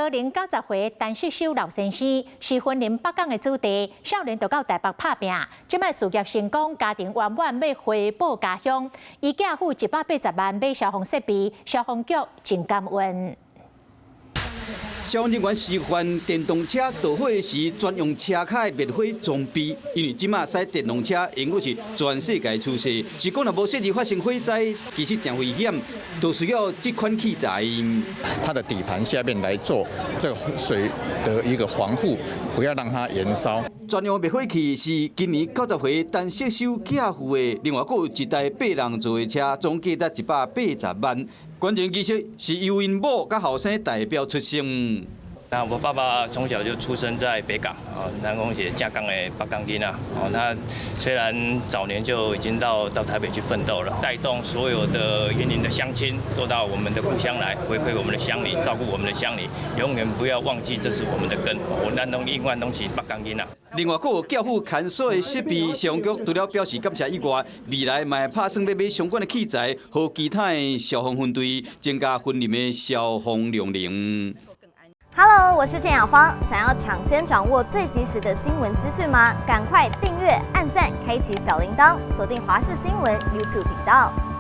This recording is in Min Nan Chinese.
高齡90歲陳世修老先生是雲林北港的子弟，少年就到台北拍拚，這擺事業成功，家庭圓滿，欲回報家鄉。伊寄付180萬買消防設備，消防局真感恩。消防人員示範電動車著火時專用車跤的滅火裝備，因為這馬駛電動車永遠是全世界趨勢。是講若無小心發生火災，其實誠危險，都需要這款器材。它的底盤下面來做這個水的一個防護，不要讓它燃燒。專用滅火器是今年90歲陳世修寄付的，另外閣有一台八人座的車，總價值180萬。關鍵其實是由𪜶某佮後生代表出聲。那我爸爸從小就出生在北港，啊，咱講是正港的北港囡仔，哦，他雖然早年就已經到台北去奮鬥了，帶動所有的雲林的鄉親都到我們的故鄉來回饋我們的鄉里，照顧我們的鄉里，永遠不要忘記這是我們的根。咱攏永遠攏是北港囡仔。另外，閣有寄付牽鎖的設備，消防局除了表示感謝以外，未來嘛會拍算欲買相關的器材，予其他的消防分隊增加雲林的消防量能。 Hello，我是鄭雅芳。想要搶先掌握最及時的新聞資訊嗎？趕快訂閱、按讚、開啟小鈴鐺，鎖定華視新聞 YouTube 頻道。